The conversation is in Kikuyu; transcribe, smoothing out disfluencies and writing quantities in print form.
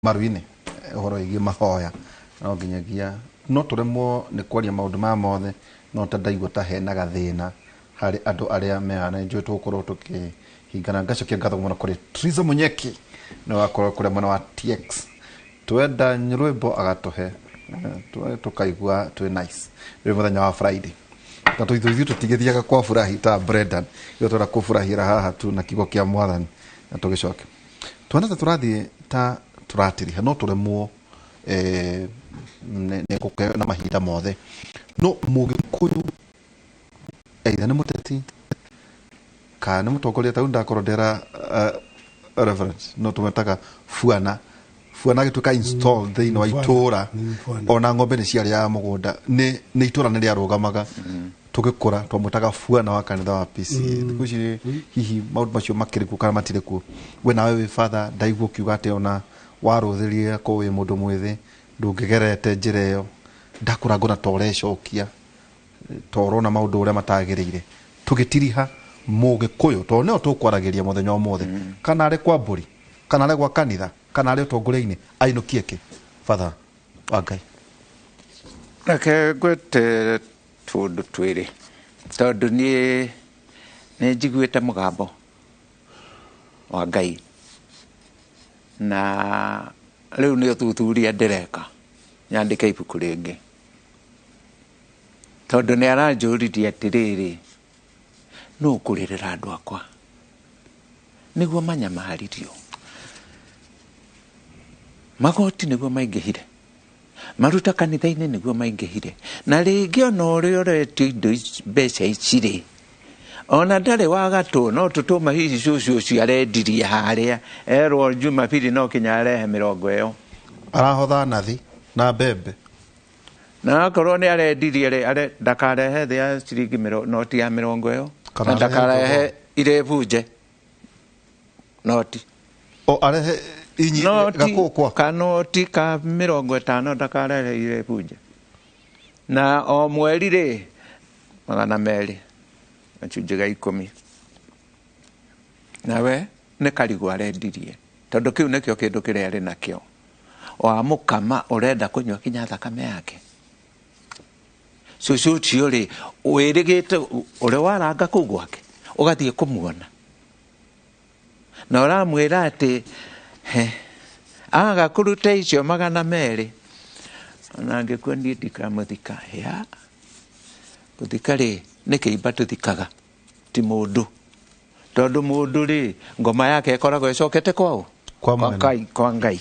Maru-inĩ ũhoro wĩgiĩ mahoya no nginyagia no tũremwo nĩ kwaria maũndũ maya mothe, no ta ndaigua ta hena gathĩna harĩ andũ arĩa mehana. Nĩ njũĩ tũgũkorwo tũkĩhingana. Ngacokia ngatho mũno kũrĩ Triza Munyeki, nĩ wakorwo kũrĩa mwena wa TX, twenda rwĩmbo agatũhe, tũkaigua twĩ nice rĩ mũthenya wa Friday, na tũithuĩ tũtigĩthiaga kwa furahi ta Brendan. Ithuĩ twenda kũburahĩra haha tu na kiugo kĩa Mwathani, na tũgĩcoke tuona ta tũrathiĩ ta tũratiriha, no tũremwo nĩ gũkeo na mahinda mothe. No Mũgĩkũyũ, either nĩ mũteti kana nĩ mũtongoria, ta rĩu ndakorwo ndera reference, no tũmetaga buana buana, agĩtuĩka install thĩinĩ wa Bwana. itũra, Bwana. ona ng'ombe nĩ ciarĩaga mũgũnda, nĩ itũra nĩ rĩarũgamaga. Tũgĩkũra twamwĩtaga buana wa kanitha wa PCA. Thikũ ici hihi maũndũ macio makĩrĩ kuo kana matirĩ kuo? We nawe wĩ father, ndaigua ũkiuga atĩ ona warũthĩrie ko wĩ mũndũ mwĩthĩ ndũngĩgerete njĩra ĩyo. Ndakũra ngona ta ũrecokia, ta ũrona maũndũ ũrĩa matagĩrĩire. Tũgĩtiriha, Mũgĩkũyũ, tondũ nĩo tũkwaragĩria mũthenya ũmũthĩ, kana arĩ kwa mbũri, kana arĩ gwa kanitha, kana arĩ ũtongoria-inĩ, ainũkie kĩ, father wa Ngai? Reke ngwĩte tũndũ twĩrĩ, tondũ niĩ nĩ njiguĩte mũgambo wa Ngai, na rĩu nĩ ũthuthuria ndĩreka nyandĩke ibuku rĩngĩ, tondũ nĩ aranjũririe atĩrĩrĩ, nũ ũkũrĩrĩra andũ akwa nĩguo manyamaririo, magoti nĩguo maingĩhire, maruta kanitha-inĩ nĩguo maingĩhire, na rĩngĩ ona ũrĩa ũretio indo ici, mbeca ici rĩ, ona ndarĩ wa gatũ, no tũtũma hihi cũcũ ũcio arendirie harĩa erwo Jumapili no kinya arehe 20 ĩyo. Arahotha nathi na mbembe. Na akorwo nĩ arendirie rĩ, ndakarehe thĩ ya ciringi noti ya 20 ĩyo. Kana na arehe ndakarehe irĩ bunje noti. O arehe inyi noti gakũkwa. Kanoti ka 50, ndakarehe irĩ bunje. Na o mweri rĩ, 200, gacunjĩ ga 10, nawe nĩ karigũ arendirie, tondũ kĩu nĩkĩo kĩndũ kĩrĩa arĩ nakĩo. Wamũkama ũrenda kũnyua kinya thakame yake. Cũcũ ũcio rĩ, wĩrĩgĩte ũrĩa waranga kũu gwake, ũgathiĩ kũmuona na ũramwĩra atĩ he aga kũruta icio 200, ona angĩkua niĩ ndikamũthika. Ya gũthika rĩ, nĩ kĩimba tũthikaga, ti mũndũ, tondũ mũndũ rĩ, ngoma yake ĩkoragwo ĩcokete kwaũ? Kwa mwene. Kwa Ngai, kwa Ngai.